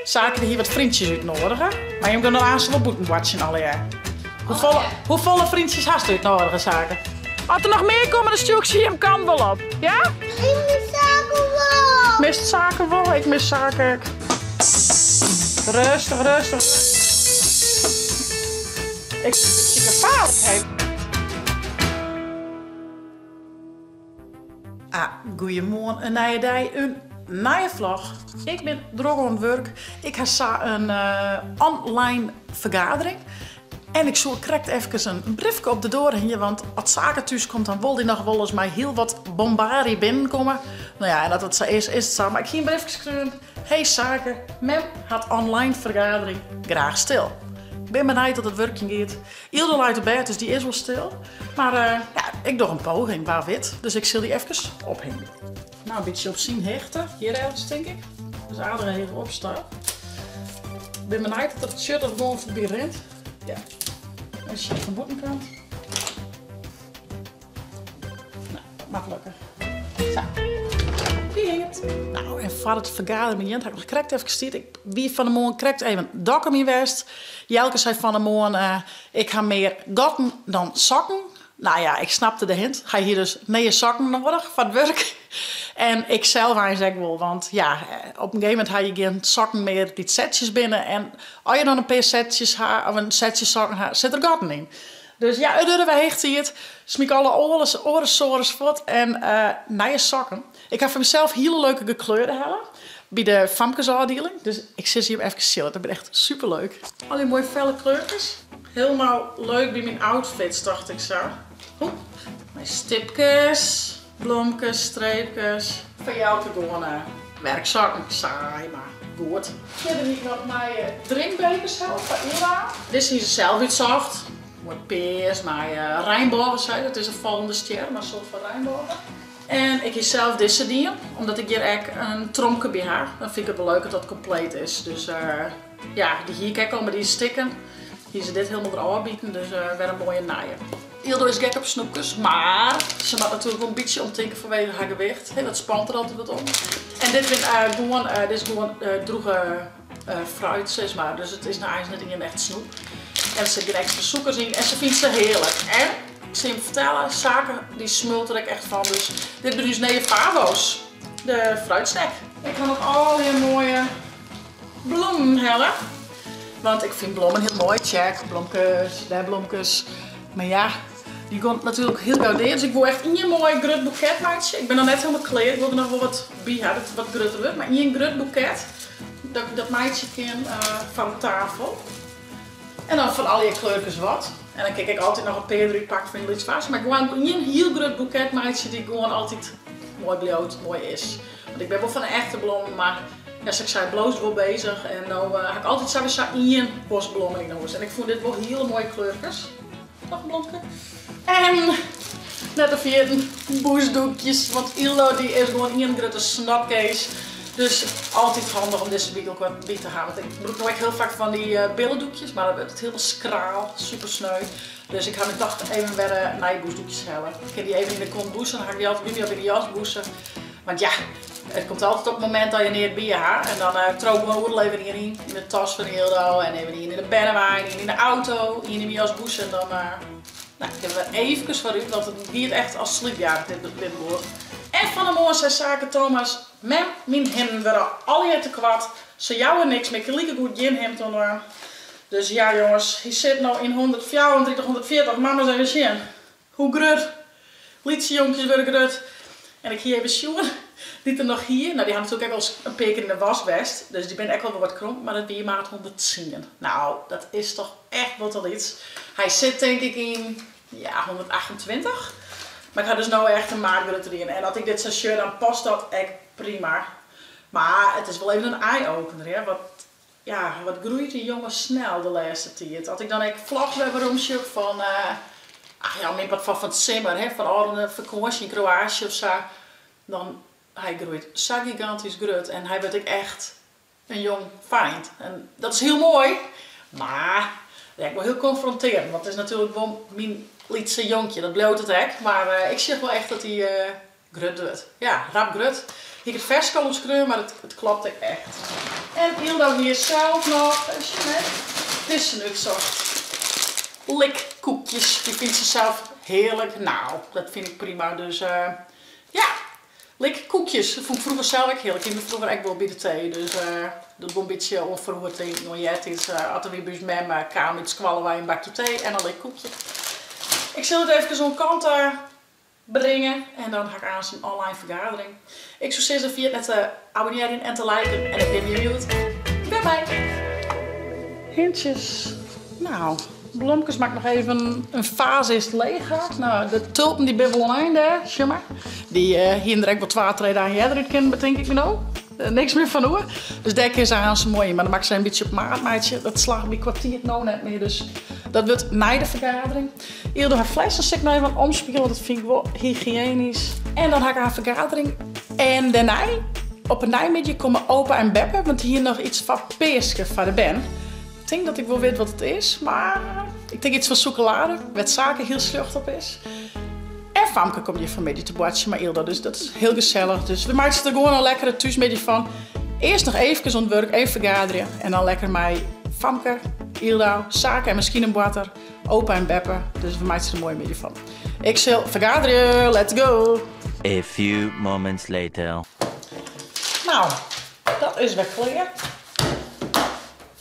Sake hie wat fryntsjes útnoadige, mar jim gean no aanst wol bûten boartsjen allegear. Hoefolle, hoefolle fryntsjes hast útnoadige, Sake? As der noch mear komme, dan stjoer ik se jim kant wol op. Ja? Ik mis Sake wol. Mist Sake wol? Ik mis Sake ek. Rêstich, rêstich. Ik fyn it in bytsje gefaarlik, hé. Ah, goeiemoarn, in nije dei, in nije vlog. Ik bin drok oan it wurk. Ik ha sa in online fergadering. En ik soe krekt efkes in briefke op de doar hingje, want as Sake thús komt, dan wol dy noch wolris mei hiel wat bombarie binnenkomme. No ja, en as dat sa is, is it sa. Mar ik hie in briefke skreaun. Hey Sake, mem hat online fergadering, graach stil. Ik bin benijd oft it wurkjen giet. Yldo leit op bêd, dus dy is wol stil. Mar ja, ik doch in poging, wa wit. Dus ik sil dy efkes ophingje. No, in bytsje op syn hichte, hjir ergens tink ik. Dus aardich heech opstaan. Ik bin benijd oft er it sjocht of gewoan foarby rint. Ja, even sjen fan bûtenkant. No, dat moat lukke. Sa. Dy hinget. No, en foar it fergaderen begjint ha ik noch krekt efkes tiid. Ik wie fan 'e moarn krekt even Dokkum yn west. Jelke sei fan 'e moarn, ik ha mear gatten dan sokken. No ja, ik snapte de hint. Hy hie dus nije sokken noadich foar it wurk. En ik sels eins ek wol, want ja, op in gegeven momint ha je gjin sokken mear dy't setsjes binne. En as je dan in pear setsjes ha, of in setsje sokken ha, sit der gatten yn. Dus ja, it wurde wer heech tiid. Smyt alle oare soares fuort en nije sokken. Ik ha foar mysels hiele leuke gekleurde helle by de famkesôfdieling. Dus ik sil se jim efkes sjen, dat binne echt superleuk. Al dy moaie felle kleurkes. Hielendal leuk by myn outfits, tocht ik sa. Oeh, mei stipkes, blomkes, streepkes. Foar Jelke gewoan werksokken. Saai, mar goed. Fierder hie ik noch nije drinkbekers helle foar Ylda. Dizze hie se sels útsocht. Moai pears mei reinbôge, sei se. It is in fallende stjer, mar in soart fan reinbôge. En ik hie sels dizze dien, omdat ik hjir ek in tromke by ha. Dan fyn ik it wol leuk dat dat kompleet is. Dus ja, dy hie ik ek al, mar dy is stikken. Hie se dit hielendal derôf biten, dus wer in moaie nije. Yldo is gek op snoepkes, mar se moat natuerlik wol in bytsje omtinke fanwege har gewicht. Dat spant der altyd wat om. En dit binne gewoan, dit is gewoan drûge fruit sis mar, dus it is no eins net ien echt snoep. En der sit gjin ekstra sûkers yn en se fynt se hearlik. En ik sil jim fertelle, Sake dy smult der ek echt fan, dus dit binne ús nije favo's, de fruitsnack. Ik ha noch allegear moaie blommen helle, want ik fyn blommen hiel moai, check, blomkes, dêr blomkes. Mar ja, dy gongen natuerlik hiel gau dea, dus ik woe echt ien moai grut boeket meitsje. Ik bin noch net hielendal klear, ik wol der noch wol wat by ha, dat it wat grutter wurdt, mar ien grut boeket. Dat ik dat meitsje kin foar op tafel. En dan fan allegear kleurkes wat. En dan kin ik ek altyd noch in pear derút pakke fan in lyts faaske. Mar gewoan ien hiel grut boeket meitsje dy't gewoan altyd moai bliuwt, moai is. Want ik bin wol fan de echte blommen, mar ja, sa't ik sei, bliuwst wol bezich. En no ha ik altyd sawiesa ien bosk blommen yn 'e hûs. En ik fûn dit wol hiele moaie kleurkes. Noch in blomke. En net te ferjitten bûsdoekjes, want Yldo dy is gewoan ien grutte snotkees. Dus altyd handich om dizze by elkoar by te hawwen. Want ik brûk no ek hiel faak fan dy billedoekjes, mar dan wurdt it hielendal skraal, super sneu. Dus ik ha my tocht even wer nije bûsdoekjes helle. Ik kin dy even yn de kont bûse, dan ha ik dy altyd by my of yn de jas bûse. Want ja, it komt altyd op it momint dat je neat by je ha. En dan trow ik gewoan oeral even ien yn. Yn de tas fan Yldo en even ien yn de bernewein, ien yn de auto, ien yn myn jasbûse. En dan nou, kinne we wer eefkes foarút, want it giet echt as slydjacht dit guod. En fan 'e moarn sei Sake Thomas, Mem, myn himden wurde allegear te koart. Se jouwe niks mear, ik kin likegoed gjin himd oandwaan. Dus ja jonges, hy sit no yn 134, 140, moat mar ris even sjen. Hoe grut? Lytse jonkjes wurde grut. En ik hie even sjoen dy't er noch hie. No, dy ha natuerlik ek al in pear kear yn de was west. Dus dy binne ek al wol wat kromp, mar dat wie maat 110. No, dat is toch echt wol te lyts. Hy sit tink ik yn, ja, 128. Mar ik ha dus no echt in maat grutter dien. En as ik dit sa sjoch, dan past dat ek prima. Mar it is wol even in eye-opener, hear. Want ja, wat groeit dy jonge snel de lêste tiid. As ik dan ek vlogs wer werom sjoch fan, ach ja, min wat fan it simmer, hè, fan ôfrûne fakânsje yn Kroatië of sa, dan hy groeit sa gigantysk grut en hy wurdt ek echt in jong feint. En dat is hiel moai, mar dat is ek wol hiel konfrontearjend, want it is natuerlik wol myn lytse jonkje, dat bliuwt it ek, mar ik sjoch wol echt dat hy grut wurdt. Ja, rap grut. Hie ik it ferske al oerskreaun, mar it klopt ek echt. En Yldo hie sels noch, even sjen hè, dizze útsocht. Likkoekjes, dy fynt se sels hearlik. Nou, dat fyn ik prima, dus ja. Likkoekjes, dat fûn ik froeger sels ek hearlik. Hiene we froeger ek wol by de tee, dus dat wol in bytsje oan froeger tinken, oan eartiids as der wie by ús mem kaam út skoalle wei in bakje tee en in likkoekje. Ik sil it efkes oan kant bringe en dan ha ik aanst in online fergadering. Ik soe sizze ferjit net te abonnearjen en te liken en ik bin by hjoed wer by. Hintjes, nou. Blomkes moat ik noch even in faze is leech ha. No, de tulpen dy binne wol oan ein dêr, sjoch mar. Dy hienen der ek wol twa, trije dagen earder út kinnen, betink ik my no. Niks mear fan oer. Dus dêr kinne se aanst moai yn. Mar dan moat ik se in bytsje op maat meitsje. Dat slagget my kwa tiid no net mear, dus dat wurdt nei de fergadering. Yldo har flessen sil ik noch even omspiele, want dat fyn ik wol hygiënysk. En dan ha ik har fergadering. En dêrnei, op 'e neimiddei, komme opa en beppe, want dy hiene noch yts foar Peaske foar de bern. Ik tink dat ik wol wit wat it is, mar ik tink yts fan sûkelade, wêr't Sake hiel sljocht op is. En Famke komt hjir fanmiddei te boartsjen mei Yldo, dus dat is hiel gesellich. Dus we meitsje der gewoan in lekkere thúsmiddei fan. Earst noch eefkes oan it wurk, even fergaderje en dan lekker mei Famke, Yldo, Sake en miskien in boarter, opa en beppe. Dus we meitsje der in moaie middei fan. Ik sil fergaderje, let's go! A few moments later. Nou, dat is wer klear.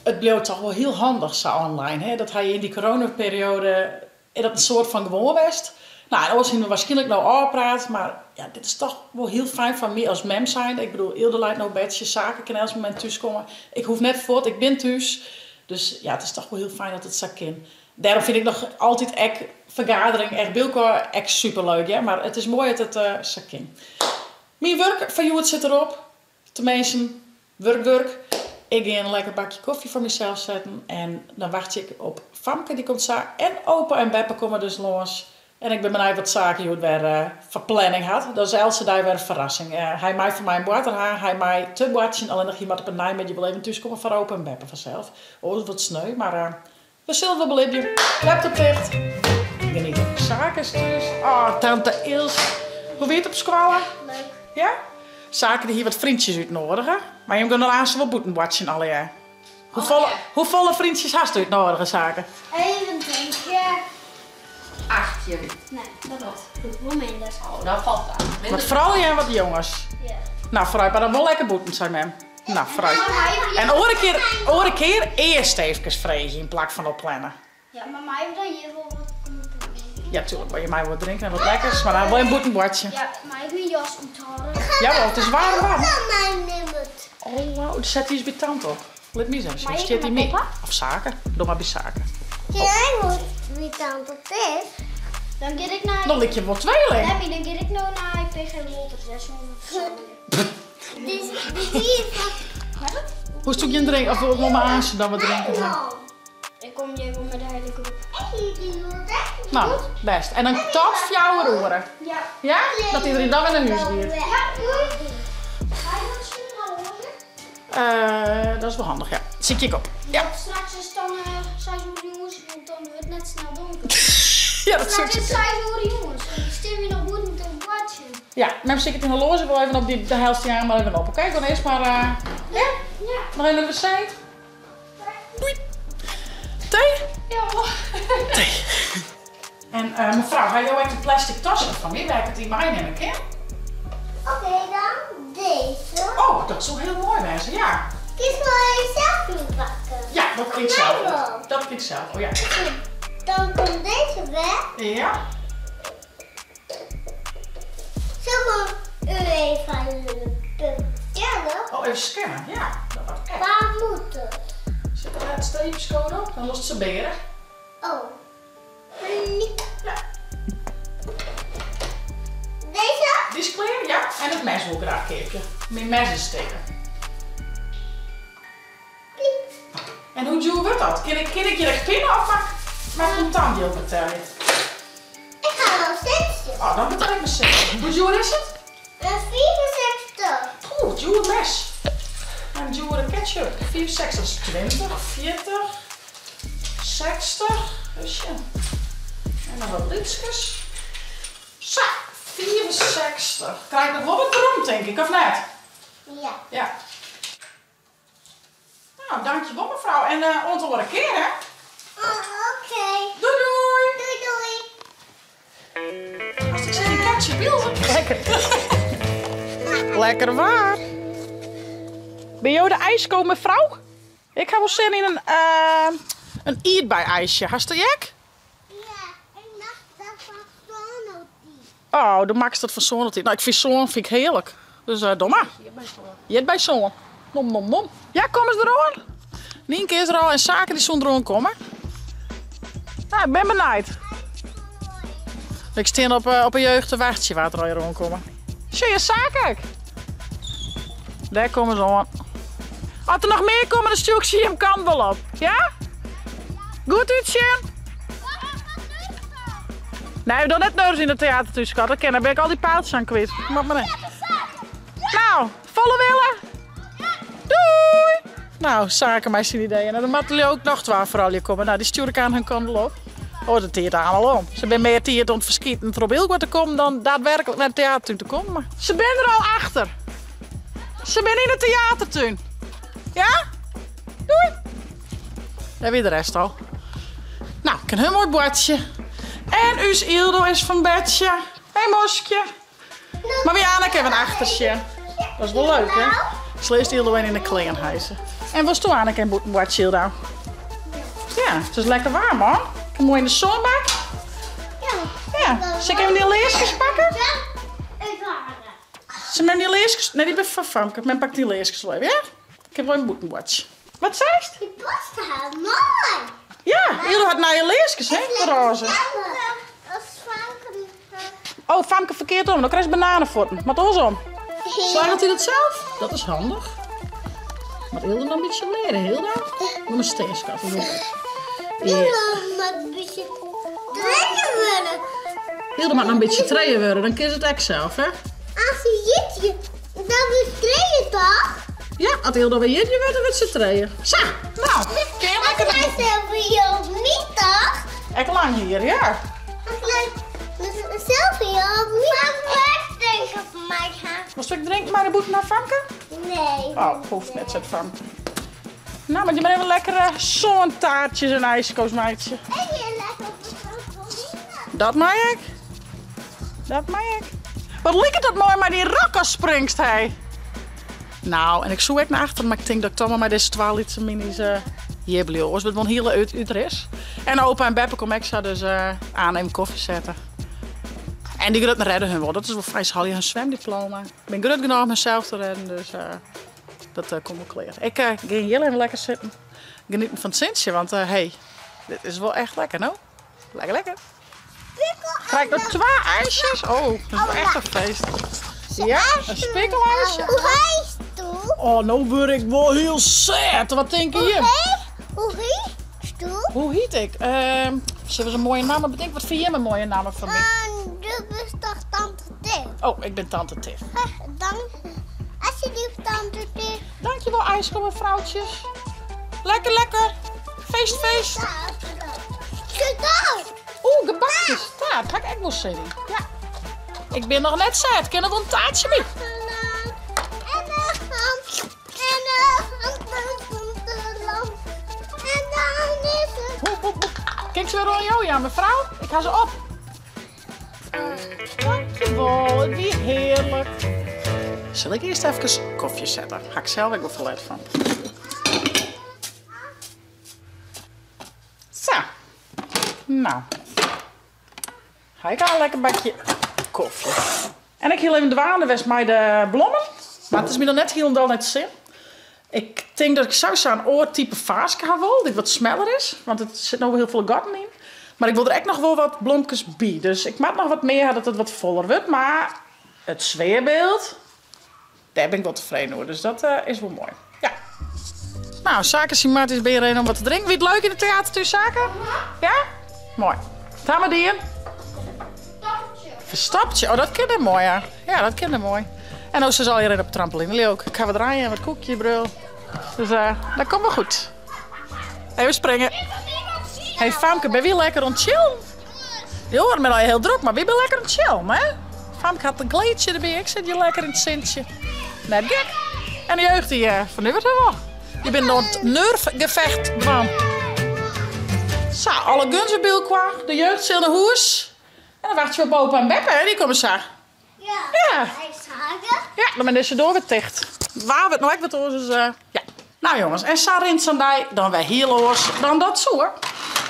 It bliuwt toch wol hiel handich sa online, hè? Dat ha je yn dy coronaperiode, is dat in soart fan gewoan west. Nou, en oars hiene we waarskynlik no ôfpraat, mar ja, dit is toch wol hiel fijn foar my as mem zijnde. Ik bedoel, Yldo leit no op bedsje, Sake kin elts momint thúskomme. Ik hoech net fuort, ik bin thús. Dus ja, it is toch wol hiel fijn dat it sa kin. Dêrom fyn ik noch altyd ek fergadering echt by elkoar ek superleuk, hear. Mar it is moai dat it sa kin. Myn wurk foar hjoed sit derop. Teminsten, Wurk, wurk. Ik gean in lekker bakje kofje foar mysels setten en dan wachtsje ik op Famke, dy komt sa. En opa en beppe komme dus lâns. En ik bin benijd wat Sake hjoed wer foar planning hat. Dat is eltse dei wer in ferrassing. Hy mei fan my in boarter ha, hy mei te boartsjen, allinnich hy moat op 'e neimiddei wol even thúskomme foar opa en beppe fansels. Oars wurdt it sneu, mar we sille it wol belibje. Laptop ticht. Geniete. Sake is thús. Oh, tante Ilse. Hoe wie it op skoalle? Leuk. Ja? Sake dy hie wat fryntsjes útnoadige, mar jim gean no aanst wol bûten boartsjen allegear. Hoefolle, hoefolle fryntsjes hast útnoadige, Sake? Even tinke. 18. Nee, dat dat wol minder. Oh, dat falt ta. Wat froulju en wat jonges. Ja. Nou, vooruit, mar dan wol lekker bûten, sei mem. Nou, vooruit. En oare kear, oare kear earst eefkes freegje yn plak fan al planne. Ja, mar meie we dan hjir wol wat komme drinken? Ja, tuurlijk wol je mei wat drinken en wat lekkers, mar dan wol je bûten boartsje. Ja, mei ik myn jas úthâlde? Jawol, it is waarm waarm. Oh, wauw, set dy ris by tante op. Lit my ris even sjen, stiet dy my? Of Sake, doch mar by Sake. Kin ik wol by tante op is? Dan gean ik nei. Dan lykje wol tweeling. Lemmy, dan gean ik no nei PG Wolters, dêr soene we Hoechst gjin drinken, of wol mei aanst dan wat drinken ha? Ik kom hjir wol mei de hiele groep. No, bêst. En dan tot fjouwer oere. Ja. Ja? Dat iedereen dan wer nei hûs giet. Ja, doei. Uh, dat is wol handich, ja. Sykje ik op. Ja. Straks is it dan seis oere jûns, want dan wurdt it net snel donker. Ja, dat Straks is it seis oere jûns en dan stean we noch bûten te boartsjen. Ja, mem siket yn de loaze wol even op, dy de helst dy mar even op, oké? Gean earst mar, ja? Ja. Noch even nei de wc. Doei. Tee? Ja. Tee. En mefrou, ha jo ek de plastic tassen foar my, wêr't ik it yn meinimme kin? Oké, dan dizze. Oh, dat soe hiel moai wêze, ja. Kinst wol even sels ynpakke. Ja, dat kin ik sels wol. Dat kin ik sels wol, ja. Dan komt dizze wer. Ja. Zo komt u even scannen. Oh, even scannen, ja. Dat wordt echt. Waar moet het? Zit er net streepjescode op? Dan lost ze beren. Oh. Ja. Deze? Die is klear, ja. En it mes wol ik graach keapje. Myn mes is stikken. En hoe djoer wurdt dat? Kin ik, kin ik hjir ek pinne of moat ik mei kontant jild betelje? Ik ha al sintsjes. Oh, dan betelje ik mei sintsjes. Hoe djoer is it? 65. Oeh, djoer mes. En djoere ketchup. 65 is 20, 40, 60. Even sjen. En dan wat lytskes. Sa, 65. Krij ik noch wol wat werom, tink ik, of net? Ja. Ja. Nou, dankjewol mevrouw en oant de oare kear hè. Oh, oké. Doei doei. Doei doei. Hast ek sin yn ketchup, Ilse? Lekker. Lekker waar. Binne jo de ijsko mevrouw? Ik ha wol sin yn in, in ierdbei-ijsje. Hast dy ek? Ja, ik mag dat fan zo'n Oh, do makst dat fan sân altyd. No, ik fyn sân fyn ik hearlik. Dus uh, doe mar. Hjit by sân. Nom, nom, nom. Ja, komme se deroan? Nynke is der al en Sake dy soene deroan komme. Nou, ik ben benijd. Ik stean op, eh, op 'e jeugd te wachtsjen wa't der allegear oankomme. Sjoch je Sake ek. Dêr komme se oan. As der noch mear komme, dan stjoer ik se jim kant wol op. Ja? Goed útsjen. Nee, we dogge net nergens yn it teatertún, skat. Dat kin, dan bin ik al dy paaltjes oan kwyt. Moat mar net. Nou, folle wille. Doei! Nou, Sake mei syn ideeën. En dan moatte jullie ook noch twa froulju komme. Nou, dy stjoer ik aan hun kant op. Oh, dat tiid aan al om. Se binne mear tiid oan it ferskiten troch by elkoar te kommen dan daadwerkelijk nei de teatertún te kommen. Maar se binne der al achter. Se binne yn de teatertún. Ja? Doei! Dêr wie de rest al. Nou, ik ha in moai boardsje. En ús Ildo is fan bedsje. Hey Moskje. Mar wy Anneke even achter sjen. Dat is wol leuk, hè? Ik sil earst Ildo even yn de klean hijsen. En wolsto Anneke in bûten boartsje, Ildo? Ja, it is lekker waarm, man. Kom moai yn de sânbak. Ja. Sil ik even dy learskes pakke? Sil mem dy learskes... Nee, dy binne foar Famke. Mem pakt dy learskes wol even, ja? Ik ha wol in bûtenboartsje. Wat seist? Dy past har moai. Ja, Ildo hat nije learskes, hè? Roze. Oh, Famke ferkeard om. Dan krijst bananenfuotten. Moat oarsom. Slagget hy dat sels? Dat is handich. Moat Hilde noch in bytsje leare, Hilda? Doe mar stean, skat. Dat is wol leuk. Hilde moat in bytsje trainer wurde. Hilde moat noch in bytsje trainer wurde, dan kin se it ek sels, hè? As se jierdei, dan wurdt se trainer toch? Ja, as Hilde wer jierdei wurdt, dan wurdt se trainer. Sa, nou, kin je lekker. As Silvio niet toch? Ek lang hier, ja. Silvio niet. Wat drinken voor mij ha? Wolst ek drinken mei de bûten nei Famke? Nee. Oh, hoecht net, seit Famke. Nou, moat je mar even lekkere sântaartjes en ijsko's meitsje. En je lekker op de trampoline. Dat mei ek. Dat mei ek. Wat liket dat moai mei dy rok as springst, hé. Nou, en ik soe ek nei achteren, mar ik tink dat ik toch mar mei dizze twa lytse miny's hjir bliuw. Oars wurdt it wol in hiele útris. En opa en beppe komme ek sa, dus aan even kofje sette. En dy grutten redde hun wol. Dat is wol fijn. Se helje hun swemdiploma. Ik bin grut genôch om harsels te redden, dus dat komt wol klear. Ik gean hjir even lekker sitten. Genieten fan it sintsje, want hey, dit is wol echt lekker, no? Lekker, lekker. Krij ik noch twa ijsjes? Oh, dat is wol echt in feest. Ja, in spikkelijsje. Hoe heetst Oh, no wurd ik wol hiel sad. Wat tinke jim? Hoe heetst Hoe hiet ik? Uh, sille we in moaie namme betinke? Wat fine jim in moaie namme foar my? Do bist toch tante Tiff? Oh, ik bin tante Tiff. Dank, alsjeblieft, tante Tiff. Dankjewel, ijsko mevrouwtjes. Lekker, lekker. Feest, feest. Oeh, gebakjes. Taart, ha ik ek wol sin yn. Ja. Ik bin noch net sêd. Kin der wol in taartsje by? En de hand, en de hand, en dan is het. Kin ik se wer oan jo jaan, mefrou? Ik ha se op. Dankjewol, it wie hearlik. Sil ik earst efkes kofje sette? Ha ik sels ek wol ferlet fan. Sa. Nou. Ha ik al in lekker bakje kofje. En ik hiel even dwaande west mei de blommen. Mar it is my noch net hielendal nei it sin. Ik tink dat ik sowieso in oar type faaske ha wol, dy't wat smeller is. Want it sit no wol hiel folle gatten yn. Mar ik wol der ek noch wol wat blomkes by. Dus ik moat noch wat mear ha dat it wat foller wurdt. Mar it sfearbyld, dêr bin ik wol tefreden oer. Dus dat is wol moai. Ja. Nou, Sake syn maat is by om wat te drinken. Wie it leuk yn de teatertún, Sake? Ja? Moai. Wat ha we dien? Verstoppertje. Oh, dat kin net moai, ja. Ja, dat kin net moai. En no se allegear op de trampoline leau ik. Ik ha wat draaien en wat koekjebrul. Dus dat komt wol goed. Even springe. Hey Famke, binne wy lekker oan it chillen? Jo oaren binne al hiel drok, mar wy binne lekker oan it chillen, hè? Famke hat in kleedsje derby, ik sit hjir lekker yn it sintsje. Net gek. En de jeugd die fernuveret har wol. Je binne oan it nerfgevecht dwaan. Sa, alle guns wer by elkoar. De jeugd sil nei hûs. En dan wachtsje we op opa en beppe, hè, dy komme sa. Ja. Ja. Sage. Ja, dan binne dizze doar wer ticht. Waar wurdt no ek wat oars, dus ja. Nou jonges, en sa rint sa'n dei dan wer hiel oars dan dat soe.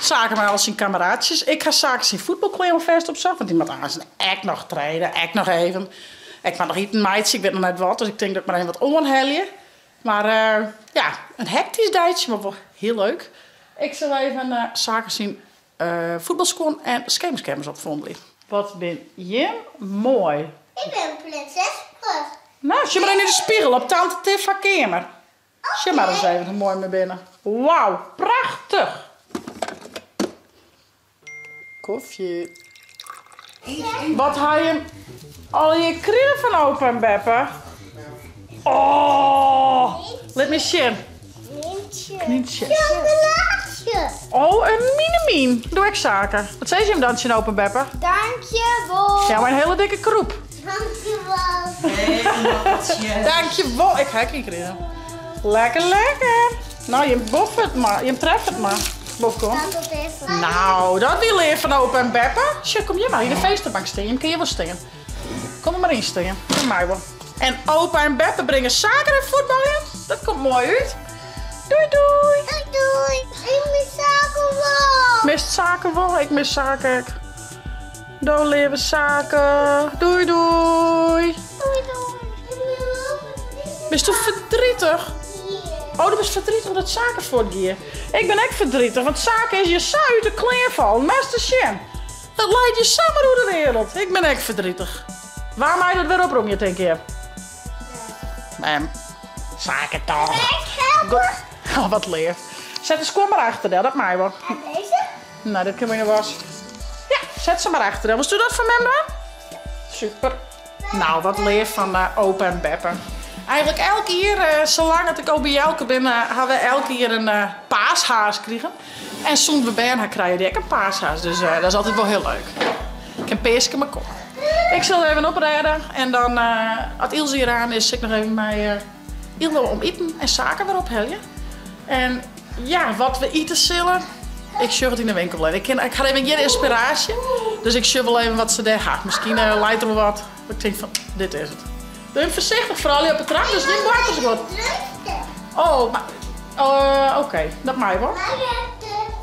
Sake mei al syn kameraatsjes. Ik ha Sake syn fuotbalklean alfêst opsocht, want dy moat aanst ek noch trainen, ek noch even. Ik moat noch iten meitsje, ik wit noch net wat, dus ik tink dat ik mar even wat oanhelje. Mar ja, in hektysk deitsje, mar wol hiel leuk. Ik sil even Sake syn fuotbalskuon en skemerskermers opfondelje. Wat bin jim moai. Ik bin prinses. Nou, sjoch mar even yn de spiegel op tante Tiff har keamer. Sjoch mar ris even hoe moai we binne. Wauw, prachtich! Kofje. Wat ha jim allegear krigen fan opa en beppe? Oh, lit my sjen. Knyntsje. Chocolade. Oh, in minemien. Doe ek Sake. Wat sizze jim dan tsjin opa en beppe? Dankjewol. Ja, mei in hiele dikke krûp. Dankjewol. Dankjewol. Ik ha ek ien krigen. Lekker, lekker. No, jim boffe it mar. Jim treffe it mar. Bofke. Nou, dat wie leaf fan opa en beppe. Sjoch, kom hjir mar yn de finsterbank stean. Jim kinne hjir wol stean. Kom der mar yn stean. Dat mei wol. En opa en beppe bringe Sake nei fuotbaljen. Dat komt moai út. Doei doei. Doei doei. Ik mis Sake wol. Mist Sake wol? Ik mis Sake ek. Do leave Sake. Doei doei. Doei doei. Bisto verdrietig? Oh, do bist verdrietig omdat Sake fuortgie. Ik bin ek verdrietig, want Sake is je sa út de klean fallen. Moatst ris sjen. Dat leit je samar oer de wereld. Ik bin ek verdrietig. Wa mei dat wer opromje, tink je? Mem, Sake toch. Oh, wat leaf. Set de skuon mar achter del, dat mei wol. En deze? Nou, dit kin wol yn de was. Ja, set se mar achter del. Wolst do dat foar mem dwaan? Super. Nou, wat leaf fan opa en beppe. Eigenlik elk jier, salang at ik al by Jelke bin, ha we elk jier in paashaas krigen. En sûnt we bern ha, krije dy ek in paashaas. Dus dat is altyd wol hiel leuk. Kin peaske mar komme. Ik sil even oprêde en dan, at Ilse hjir aan is, sil ik noch even mei Ilse om iten en saken wer ophelje. En ja, wat we ite sille, ik sjoch it yn de winkel wol even. Ik kin, ik ha even gjin ynspiraasje, dus ik sjoch wol even wat se dêr ha. Miskien leit der wol wat, dat ik tink fan, dit is it. Bin foarsichtich, froulju op 'e trap, dus gjin boartersguod. Oh, mar, oké, dat mei wol.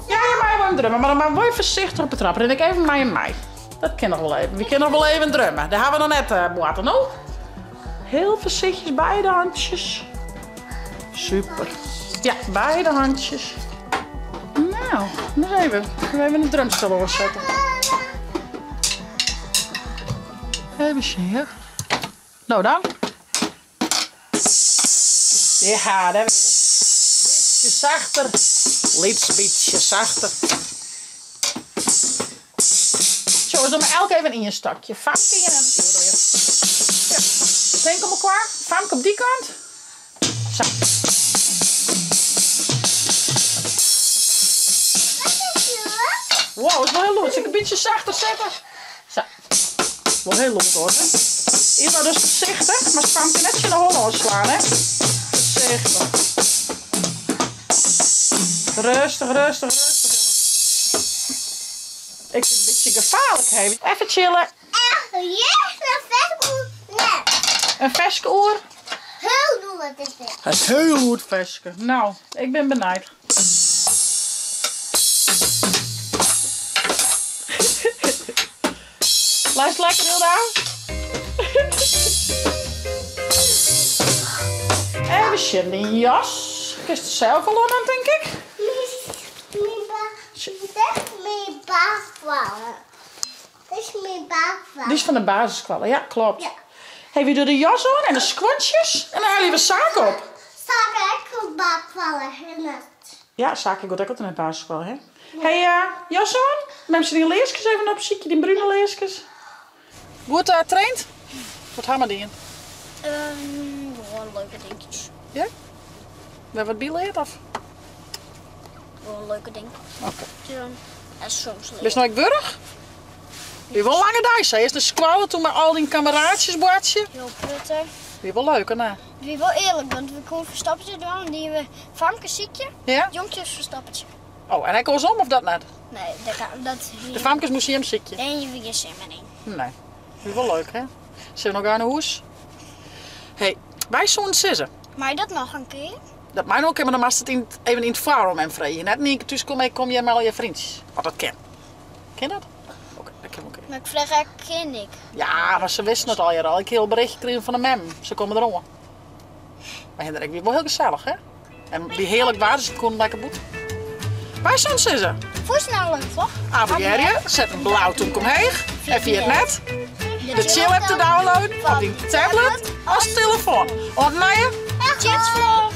Ja, je meie wol even drumme, mar dan moat wol even foarsichtich op 'e trap. Rin ik even mei jim mei. Dat kin noch wol even. We kinne noch wol even drumme. Dêr ha we noch net boarte, no? Heel foarsichtjes, beide hantsjes. Super. Ja, beide hantsjes. Nou, nog even. Even de drumstel oansetten. Even sjen, ja. No dan. Ja, dêr Bytsje sachter. Lyts bytsje sachter. Zo, we doen elk even ien stokje. Famke hier en Ja. Denk om elkaar. Famke op die kant. Zo. Wow, is wol hiel lûd. Sil ik in bytsje sachter sette? Sa. Wol hiel lûd hoor. Ylva dus foarsichtich, mar Famke net tsjin de holle oanslaan hè. Foarsichtich. Rêstich, rêstich, rêstich jonges. Ik fyn it in bytsje gefaarlik hè. Even chille. In ferske oer? Hiel goed is dit. In hiel goed ferske. Nou, ik bin benijd. Leist lekker Hilda? Even sjen, dyn jas. Kinst der sels wol oan dan, tink ik? Dit is myn basisskoalle. Dy is fan de basisskoalle, ja, klopt. Ja. Hey, wy dogge de jas oan en de skuontsjes en dan helje we Sake op. Sake ek op basisskoalle, hè? Ja, Sake giet ek altyd nei de basisskoalle, hè? Hey, jas oan. Mem sil dyn learskes even opsykje, dyn brune learskes. Goed traind? Wat ha we dien? Gewoan leuke dinkjes. Ja? Wer wat byleard of? Gewoan leuke dinkjes. Oké. En soms lear. Bist no ek wurch? Wie wol in lange dei, sa. Earst nei skoalle, toen mei al dyn kameraatsjes boartsje. Hiel putte. Wie wol leuk, hè? It wie wol earlik, want we koene ferstoppertsje dwaan, diene we famkes sykje, Ja? jonkjes ferstoppertsje. Oh, en ek oarsom of dat net? Nee, dat, dat De famkes moasten jim sykje? Dêr hiene we gjin sin mear yn. Nee. Wie wol leuk, hè? Sille we no gau nei hûs? Hé, wy soenen sizze. Mei dat noch in kear? Dat mei noch in kear, mar dan moatst it yn, even yn it foar oan mem freegje. Net yn ien kear thúskomme, ik kom hjir mei al je fryntsjes. Of dat kin. Kin dat? Oké, dat kin wol kin. Mar ik frege ek, kin ik? Ja, mar se wisten it allegear al. Ik hie al berichtje krigen fan de mem. Se komme deroan. Mar Hendrik wie wol hiel gesellich, hè? En wie hearlik waar, dus we koenen lekker bûten. Wy soenen sizze. Fûst no leuk vlog? Abonnearje, set in blau tûmke omheech en ferjit net de Tsjil app te downloaden op dyn tablet of telefoan. Oant nije Tsjitsvlog!